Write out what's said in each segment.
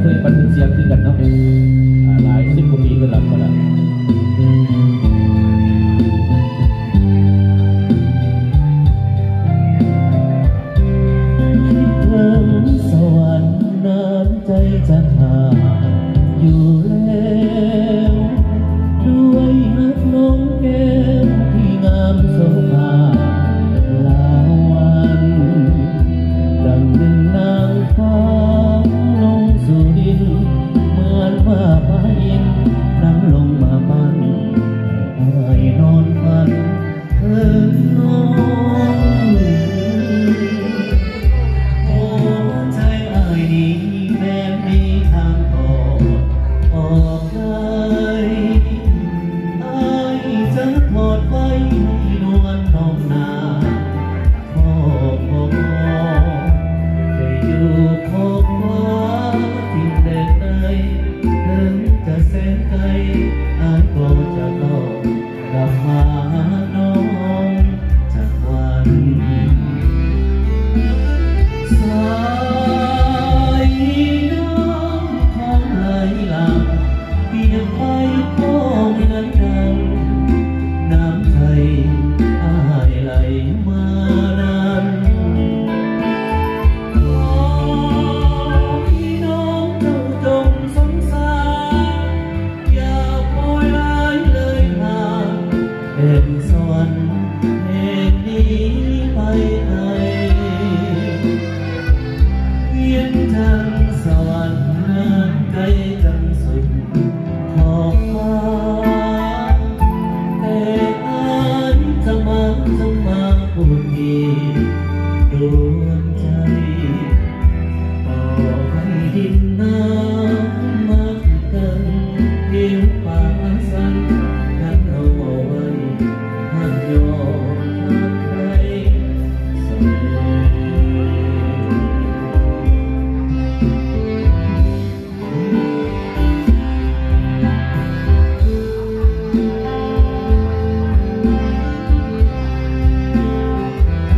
ເຄີຍບັນທຶກສຽງຄືກັນເນາະ ອ່າ ຫຼາຍສິບກວ່າປີຄືກັນແລ້ວກໍໄດ້. ຄິດເຖິງສະຫວັນ ນ້ຳໃຈຈະຂາດຢູ່ແລ້ວ ດ້ວຍຮັກນ້ອງແກ້ມທີ່ງາມໂສພາລາວັນ ດັ່ງດຶງນາງຟ້າລົງສູ່ດິນ ເໝືອນວ່າພະອິນນຳລົງມາປັ້ນ ໃຫ້ອ້າຍນອນຝັນເຖິງນ້ອງ. ຫົວໃຈອ້າຍນີ້ແມ່ນມີທາງບອດອອກໄດ້ ອ້າຍຈະຖອດໄວ້ນວນນ້ອງນາ ຂໍ ຂໍ ຂໍ ໃຫ້ຢູ່ຂອບຟ້າທີ່ແດນໃດ ເຖິງຈະແສນໄກ ອ້າຍກໍຈະຕ້ອງ ກັບມາຫານ້ອງຈັກວັນ ສາຍນ້ຳຂອງໄຫຼຫຼັ່ງ ປຽບໄປກໍເໝືອນດັ່ງນ້ຳໃຈອ້າຍໄຫຼມານັ້ນ ຂໍໃຫ້ນ້ອງເຈົ້າຈົ່ງສົງສານ ຢ່າປ່ອຍອ້າຍເລີຍທ່ານ ແດນສະຫວັນແຫ່ງນີ້ໄປໄກ ວຽງຈັນສະຫວັນນາງໄກຈັນສຸດຂອບຟ້າ ແຕ່ອ້າຍຈະມາ ຈະມາຜູ້ທີ່ດວງໃຈ ຕໍ່ໃຫ້ດິນນ້ຳມັກກັນ ເຫວປ່າພາສັນ ກັນເອົາໄວ້ຮັກຍ້ອນຮັກໄດ້ສະເໝີ.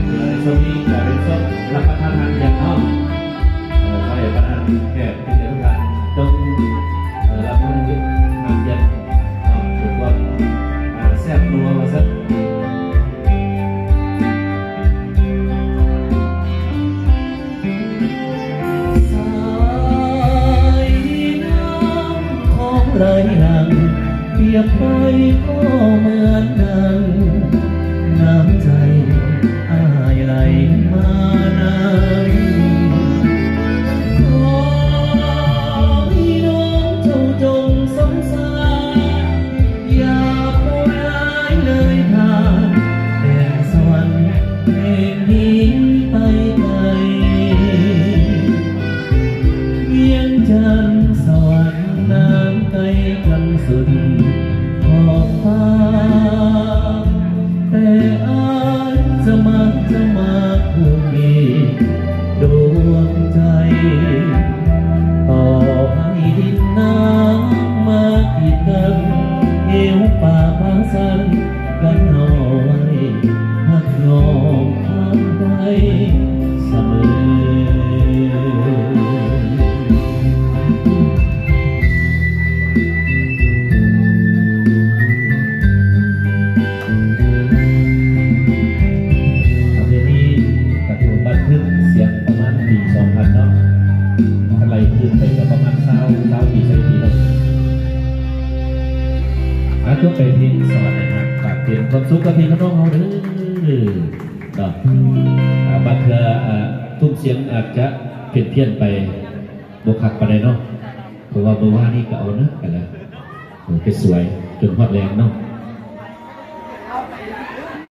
ໃນຊ່ວງນີ້ຂໍຮຽນເຊີນຮັບປະທານອາຫານທ່ຽງເນາະ ເອີ ຂໍໃຫ້ປະທານແຂກ ເປັນເຈົ້າທຸກທ່ານ ຈົ່ງ ເອີ ຮັບປະທານອາຫານທ່ຽງເນາະ ດ້ວຍຄວາມ ເອີ ແຊບນົວວ່າຊັ້ນ. ສາຍນ້ຳຂອງໄຫຼຫຼັ່ງ ປຽບໄປກໍເໝືອນດັ່ງນ້ຳໃຈອ້າຍໄຫຼມານັ້ນ ຂໍໃຫ້ນ້ອງເຈົ້າຈົ່ງສົງສານ ຢ່າປ່ອຍອ້າຍເລີຍທ່ານ ແດນສະຫວັນແຫ່ງນີ້ໄປໄກ ວຽງຈັນສະຫວັນນາງໄກກັນສຸດຂອບຟ້າ ແຕ່ອ້າຍຈະມາ ຈະມາຜູ້ທີ່ດວງໃຈ ຕໍ່ໃຫ້ດິນນ້ຳມາກີດກັນ ເຫວປ່າພາສັນກັນເຮົາໄວ້ ຮັກຍ້ອນຮັກໄດ້ສະເໝີ. ປະເພດນີ້ກະຖືວ່າບັນທຶກສຽງປະມານປີສອງພັນເນາະ ຄັນໄລ່ຄືນໄປກະປະມານຊາວ ຊາວປີ ຊາວປີເນາະ. ອາ ຈົບໄປເພງສະຫວັນນະ ຝາກເປັນຄວາມສຸກກັບພີ່ກັບນ້ອງເຮົາເດີເນາະ. ອາ ບາງເທື່ອ ອາ ທຸ້ມສຽງອາດຈະເປັນພຽນໄປ ບໍ່ຄັກປານໃດເນາະ ເພາະວ່າມື້ວານນີ້ກໍເອົາໜັກກັນແລ້ວ ເອີ ໄປສວຍຈົນຮອດແລງເນາະ.